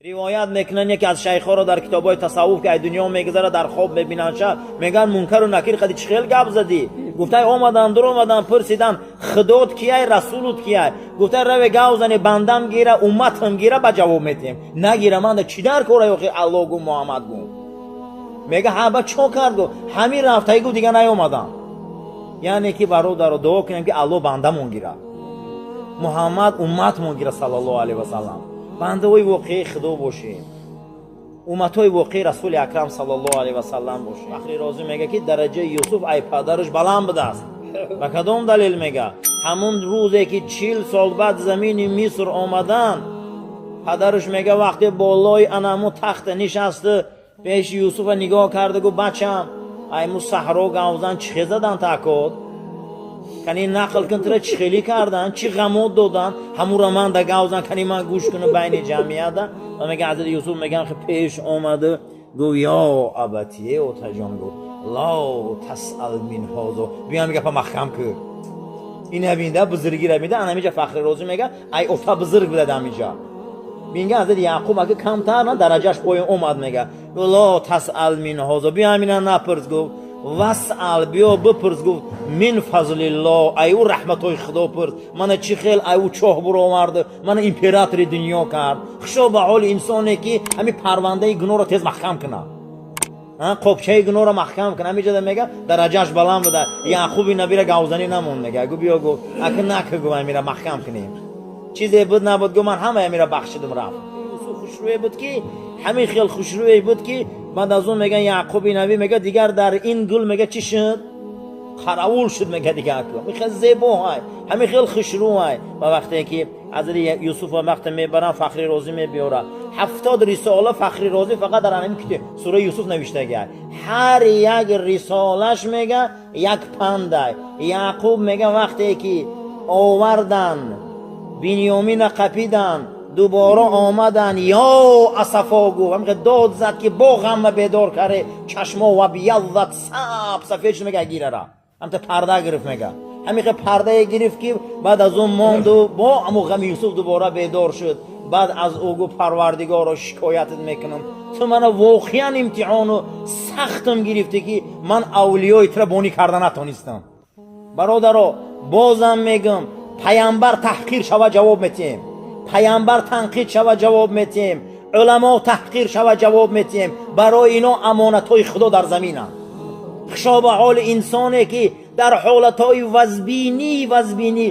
Ривоят мекунанд, яке аз шайхҳоро дар китобҳои тасаввуф, ки ай дунё мегузарад, дар хоб мебинанд, ша мегӯянд: Мункару Накир қади чӣ хел гап задӣ? Гуфтай: омадан, дуромадан, пурсидан: «Худот кияй, расулут кияй?» Гуфтай: «Раве, гав зане, бандам гира, умматам гира, ба ҷавоб метиҳем. Нагира, манда чӣ дар кора? Охи, Алло гу, Муҳаммад гу». Мега: «Ҳа, ба чо кард?» Гу: «Ҳамин рафтаи», гу, «дига наёмадам». Яъне ки, бародаро, дуо кунем, ки Алло бандамон гира, Муҳаммад умматмон гира, саллаллоҳу алайҳи васаллам. Бандаҳои воқеии Худо бошем, умматҳои воқеии Расули Акрам, саллаллоҳу алайҳи васаллам бошем. Фахри Розӣ мега, ки дараҷаи Юсуф ай падараш баланд будааст. Ба кадом далел? Мега, ҳамун рӯзе ки 40 сол баъд замини Миср омадан, падараш, мега, вақте болои анаму тахта нишаста, пеши Юсуфа нигоҳ карда, гу: «Бачам, айму саҳро гавзан чӣ хел задан такод? Кани нақл кун, тира чӣ хелӣ кардан, чӣ ғамот додан, ҳамура ман да гавзан, кани ман гӯш кунам байни ҷамъията». Ва мега, ҳазрати Юсуф, меган, пеш омаду гуфт: «Ё абати, е отаҷон», гуфт, «ла тасал мин ҳозо». Биям, гапа маҳкам ку, ина бинда, бузургира бинда. Анамиҷа Фахри Розӣ мега, ай ота бузург будад. Амиҷа бинга, ҳазрати Яъқуб ака камтар на дараҷаш поён омад. Мега: «Ла тасал мин ҳозо», биям, ина напурс, гуфт, «васал», биё бипурс, гуфт, «мин фазлилло», ай ӯ раҳматҳои Худо пурс, мана чӣ хел ай ӯ чоҳ буровард, мана императори дунё кард. Хушо ба ҳоли инсоне, ки ҳамин парвандаи гуноҳро тез маҳкам кунад, қопчаи гуноҳро маҳкам кунад. Ҳамиҷода мега, дараҷааш баланд буда. Яъқуби набира гавзанӣ намонд. Мега, гу: «Биё», гуфт, «ака нака», гу, «амира маҳкам кунем». Чизе буд, набуд, гу, «ман ҳамаи амира бахшидум, рафт». Юсуф хушрӯе буд, ки ҳамин хел хушрӯе буд, ки баъд аз он, меган, Яъқуби набӣ, мега, дигар дар ин гул, мега, чӣ шуд? Қаравул шуд. Мега, дигар ҳамин хел зебоҳай, ҳамин хел хушрӯҳай. Ва вақте ки ҳазрати Юсуф вақте мебаранд, Фахри Розӣ мебиёрад 70 рисола. Фахри Розӣ фақат дар ҳамин китоб сураи Юсуф навиштагиай. Ҳар як рисолаш, мега, як пандай. Яъқуб, мега, вақте ки овардан, Бинёмина қапидан, дубора омадан, «Ё асафо» гуфт, ҳамин дод зад, ки бо ғамма бедор каре, чашмо вабяззат, саб сафед шуд. Мега, гирара ҳамта парда гирифт, мега, ҳамин пардае гирифт, ки баъд аз он монду, бо ҳамун ғами Юсуф дубора бедор шуд. Баъд аз ӯ гуфт: «Парвардигоро, шикоятат мекунам, ту мана воқеан имтиҳону сахтам гирифтӣ, ки ман авлиёи тура бонӣ карда натонистам». Бародаро, бозам мегӯм, паямбар таҳқир шава, ҷавоб метиҳем, паямбар танқид шава, ҷавоб метиҳем, уламо таҳқир шава, ҷавоб метиҳем. Барои ино амонатҳои Худо дар заминанд. Хушо ба ҳоли инсоне, ки дар ҳолатҳои вазбинӣ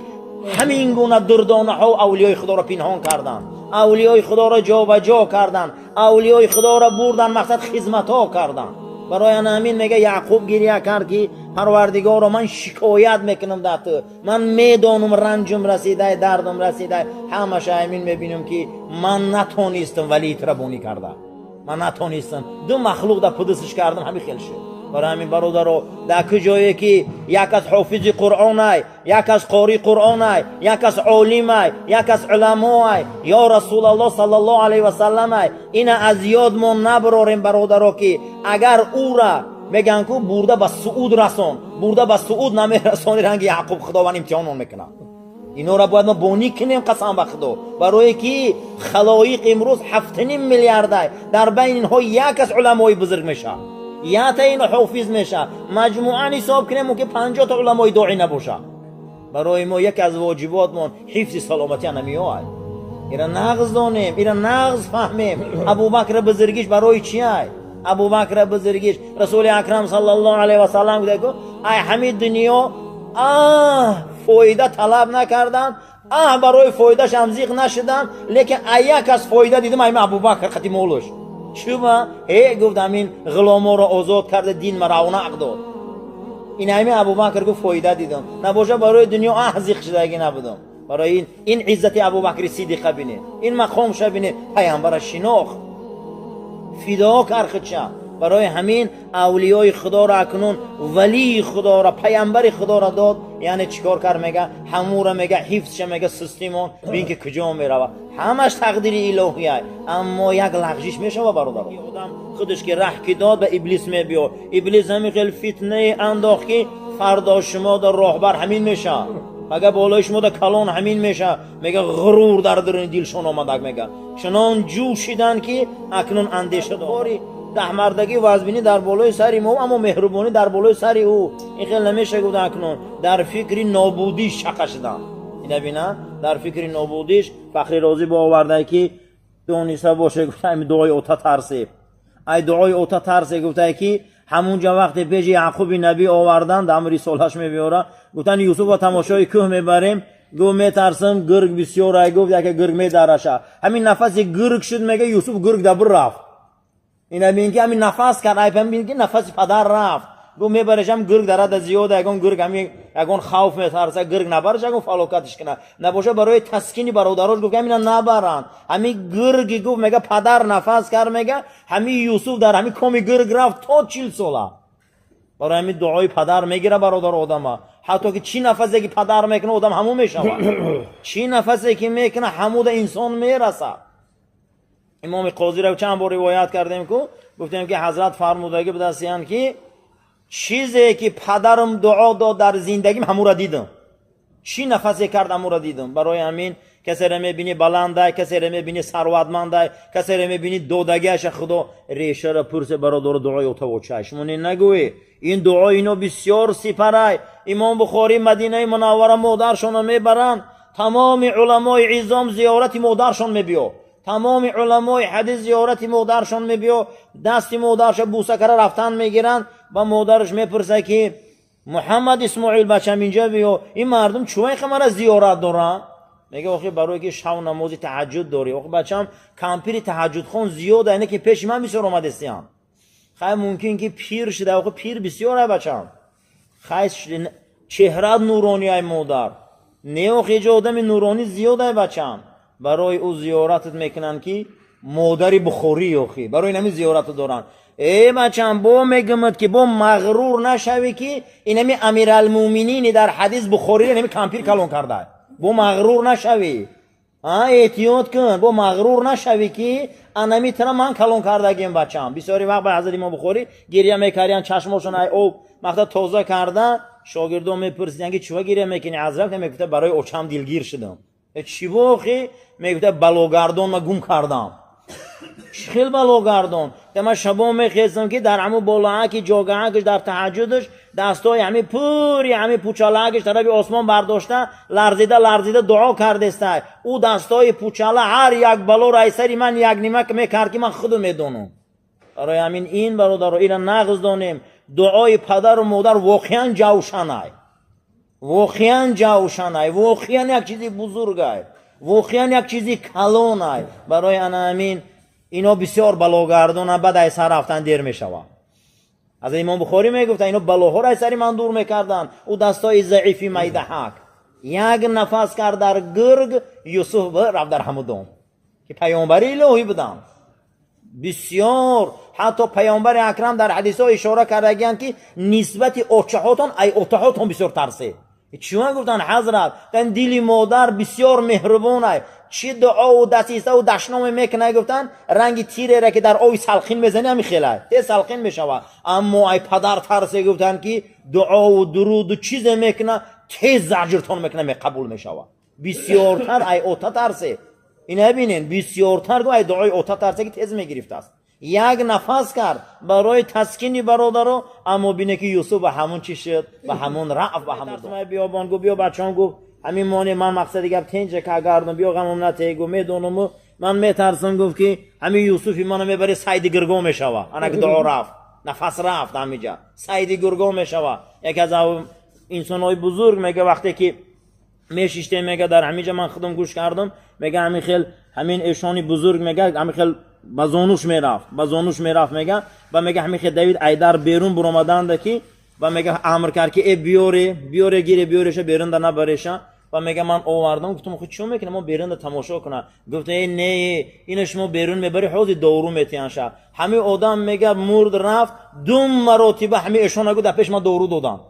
ҳамин гуна дурдонаҳо авлиёи Худоро пинҳон карданд, авлиёи Худоро ҷобаҷо карданд, авлиёи Худоро бурдан, мақсад хизматҳо карданд. Барои ана ҳамин, мега, Яъқуб гиря кард, ки: «Парвардигоро, ман шикоят мекунам дар ту, ман медонам, ранҷум расидай, дардум расидай, ҳамаша ҳамин мебинам, ки ман натонистам валии тура бонӣ карда, ман натонистам, ду махлуқ дар пудусиш кардам, ҳамин хел шуд». Барои ҳамин, бародаро, дар куҷое ки як аз ҳофизи Қуръонай, як аз қории Қуръонай, як аз олимай, як аз уламоай, ё Расулаллоҳ, саллаллоҳу алайҳи васалламай, ина аз ёдмон набарорем, бародаро, ки агар ӯра мегӯянд ку бурда ба сууд расон, бурда ба сууд намерасони, ранги Яъқуб Худованд имтиҳонон мекунад. Инора бояд мо бонӣ кунем, қасам ба Худо, барое ки халоиқ имрӯз 7,5 миллиардай, дар байни инҳо як аз уламои бузург мешавад, ята ин ҳофиз мешавад. Маҷмӯан ҳисоб кунем, мумкин 50 та уламои доӣ набошад. Барои мо яке аз воҷиботмон ҳифзи саломатӣ анамиёай. Ира нағз донем, ира нағз фаҳмем. Абубакра бузургиш барои чиай? Абубакра бузургиш, Расули Акрам, саллаллоҳу алайҳи васаллам, гуфта: «Ай ҳамин дунё аҳ фоида талаб накардам, аҳ барои фоидашам зиқ нашудам, лекин ай як аз фоида дидам, айма Абубакр қати молуш чуба ҳе», гуфт, «ҳамин ғуломоро озод карда, дин ма равнақ дод. Ин ҳамин Абубакр», гуфт, «фоида дидам, набоша барои дунё аҳ зиқ шудагӣ набудам». Барои ин иззати Абубакри Сидиқа бинед, ин мақомша бинед. Паямбара шинохт, фидо кард худша. Барои ҳамин авлиёи Худоро, акнун валии Худоро, паямбари Худоро дод. Яъне чӣ кор кард? Мега, ҳамура, мега, ҳифзша, мега, систимон бин, ки куҷо мерава. Ҳамаш тақдири илоҳияй, аммо як лағжиш мешава, бародаро. Одам худаш ки раҳ ки дод, ба иблис мебиёд. Иблис ҳамин хел фитнае андохт, ки фардо шумо дар роҳбар ҳамин мешавад. Мага болои шумо да калон ҳамин меша. Мега ғурур дар даруни дилшон омадак мега. Чунон ҷӯшидан ки акнун андеша дор. Даҳмардагӣ вазбинӣ дар болои сари мо, аммо меҳрубонӣ дар болои сари ӯ. Ин хел намеша гуфт акнун. Дар фикри нобудиш чақа шидан. Ина бина, дар фикри нобудиш Фахри Розӣ бо оварда ки дониста боше гуфта ами дуои ота тарсе. Ай дуои ота тарсе гуфта ки ҳамунҷа вақте пеши Яъқуби набӣ овардан, дар рисолаш мебиёра, гуфтан Юсуфа тамошои кӯҳ мебарем, гуфт метарсам гург бисёр ай, гуфт яке гург медараша. Ҳамин нафаси гург шуд, мега Юсуф гург дабр рафт. Ина бин ки ҳамин нафас кард, ай бин ки нафаси падар рафт. Гуфт мебарашам гург дарада зиёд, ягон гург ҳамин ягон хавф метарса, гург набараш, ягон фалокатиш кунад. Набоша барои таскини бародарош гуфт ҳамина набаранд. Ҳамин гурги гуфт мега падар нафас кард, мега ҳамин Юсуф дар ҳамин коми гург рафт то 40 сола. Барои ҳамин дуои падар мегира бародар одама. Ҳатто ки чӣ нафасе ки падар мекунад, одам ҳамун мешавад. Чӣ нафасе ки мекунад, ҳамуда инсон мерасад. Имоми Қозиро чанд бор ривоят кардем ку, гуфтем ки ҳазрат фармудагӣ будастиянд ки чизе ки падарам дуо дод дар зиндагим, ҳамура дидам. Чӣ нафасе кард, ҳамура дидам. Барои ҳамин касеро мебинӣ баландай, касеро мебинӣ сарватмандай, касеро мебинӣ додагиаша худо решаро пурсе бародаро дуои отавочай. Шумо не нагӯӣ. Ин дуои ино бисёр сипарай. Имом Бухорӣ Мадинаи Мунаввара модаршонро мебаранд. Тамоми уламои изом зиёрати модаршон мебиё. Тамоми уламои ҳадис зиёрати модаршон мебиё. Дасти модарша буса кара рафтан мегиранд. Ба модараш мепурса ки Муҳаммад Исмоил бачам инҷа биё, ин мардум чӯ ин мара зиёрат доранд? Мега охи барое ки шав намози таҳаҷҷуд дорӣ. Охи бачам кампири таҳаҷҷудхон зиёд айна ки пеши ман бисёр омадестиян. Хай мумкин ки пир шуда, охи пир бисёр ай бачам. Хай чеҳрат нуронӣ ай модар. Не охи иҷо одами нуронӣ зиёд ай бачам. Барои ӯ зиёратат мекунанд ки модари Бухорӣ охи. Барои инами зиёратат доранд. Э бачам бо мегумад ки бо мағрур нашавӣ ки инами Амиралмӯминини дар ҳадис Бухорӣ инами кампир калон карда. Бо мағрур нашавӣ. Эҳтиёт кун, бо мағрур нашавӣ ки анами тара ман калон кардагим бачам. Бисёри вақт ба ҳазрати имом Бухорӣ гиря мекардиянд, чашмошон ай об мақта тоза карда, шогирдон мепурсиданд ки чува гиря мекунӣ? Ҳазрат мегуфта барои очам дилгир шудам. Чӣ бохи? Мегуфта балогардон ма гум кардам. Чӣ хел балогардон? Ман шабо мехестам ки дар ҳамун болоаки ҷогаакаш дар таҳаҷҷудаш дастҳои ҳами пури ҳами пучалаакаш тарафи осмон бардошта ларзида ларзида дуо кардестай. Ӯ дастҳои пучала ҳар як балоро ай сари ман як нима мекард ки ман худу медонам. Барои ҳамин ин бародаро ина нағз донем, дуои падару модар воқеан ҷавшанай. Воқеан ҷавшанай, воқеан як чизи бузургай, воқеан як чизи калонай. Барои ана ҳамин ино бисёр балогардона баъд ай сар рафтан дер мешавад. Аз имом Бухорӣ мегуфта ино балоҳоро ай сари ман дур мекарданд. Ӯ дастҳои заифи майдаҳак як нафас кард дар гург, Юсуф рафт дар ҳамун дом ки паёмбари илоҳӣ буданд. Бисёр ҳатто паёмбари акрам дар ҳадисҳо ишора кардагиянд ки нисбати очаҳотон ай отаҳотон бисёр тарсед. Чӣ гуфтанд ҳазрат? Гуфтанд дили модар бисёр меҳрубонай. Чӣ дуову дасисаву дашноме мекунай, гуфтанд ранги тирера ки дар оби салқин мезанӣ ҳами хелай тез салқин мешавад. Аммо ай падар тарсе, гуфтанд ки дуову дуруду чизе мекуна тез заҷртон мекуна, меқабул мешавад. Бисёртар ай ота тарсе. Ина бинен, бисёртар гу ай дуои ота тарсе ки тез мегирифтааст. Як нафас кард барои таскини бародаро, аммо бине ки Юсуф ба ҳамун чӣ шуд, ба ҳамун рафт, ба ҳамун биёбон. Гуфт биё бачаон, гуфт ҳамин моне ман мақсади гап тенҷа кагардам, биё ғамам натеҳ, гуфт медонаму ман метарсам, гуфт ки ҳамин Юсуфи мана мебари сайди гирго мешава. Ана ки дуо рафт, нафас рафт, ҳамиҷа сайди гирго мешава. Яке аз инсонҳои бузург мега вақте ки мешиштем, мега дар ҳамиҷа ман худам гӯш кардам, мега ҳамин хел ҳамин эшони бузург мега ҳамин хел ба зонуш мерафт, ба зонуш мерафт, мега ба мега ҳамин хел Давид айдар берун буромаданда ки ба мега амр кард ки э биёре, биёре, гире, биёреша, берунда набареша. Ва мега ман овардам, гуфтам хо чӣ мекунам, мо берунда тамошо кунам. Гуфта э не, ина шумо берун мебари, ҳозир дору метиҳанша. Ҳамин одам мега мурд рафт, ду маротиба ҳамин эшона гу дар пеш ман дору додам,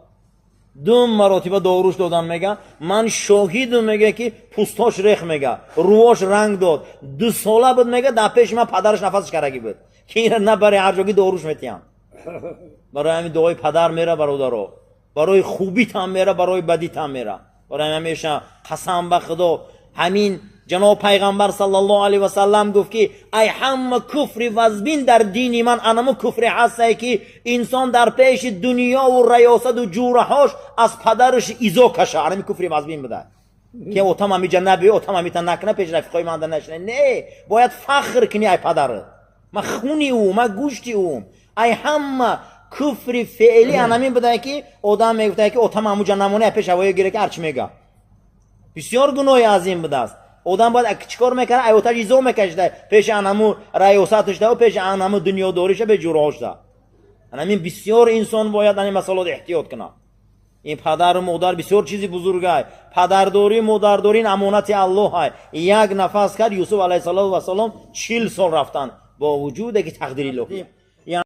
ду маротиба доруш додам, мега ман шоҳидум, мега ки пӯстош рех, мега рӯош ранг дод. 2 сола буд, мега дар пеши ман падараш нафасаш карагӣ буд ки ина набаре, ҳар ҷо ки доруш метиҳам. Барои ҳамин дуои падар мера бародаро, барои хубитам мера, барои бадитам мера. Барои ҳамеша қасам ба Худо, ҳамин ҷаноб пайғамбар саллаллоҳу алайҳи васаллам гуфт, ки ай ҳама куфри вазбин дар дини ман анамо куфре ҳастае, ки инсон дар пеши дунёву раёсату ҷӯраҳош аз падараш изо каша. Анами куфри вазбин буда, ки отам ҳамиҷа набиё, отам ҳамита накна, пеш рафиқои манда нашина. Не, бояд фахр кунӣ ай падарат: ман хуни ӯ, ман гӯшти ӯм. Ай ҳама куфри феълӣ анамин буда, ки одам мегуфта, ки отам ҳамуҷа намона, пеш ҳавоё гире, ки ҳарчи мега. Бисёр гуноҳи азим будааст. Одам бояд чӣ кор мекард? Ай оташ изо мекашида пеши анаму раёсаташда, пеши анаму дунёдориша, пеш ҷӯраҳошда. Анамин бисёр инсон бояд ани масъалаот эҳтиёт кунад. Ин падару модар бисёр чизи бузургай. Падардорӣ, модардорӣ ин амонати Аллоҳай. Як нафас кард, Юсуф алайҳиссалоту вассалом 40 сол рафтанд, бо вуҷуде ки тақдири илоҳӣ.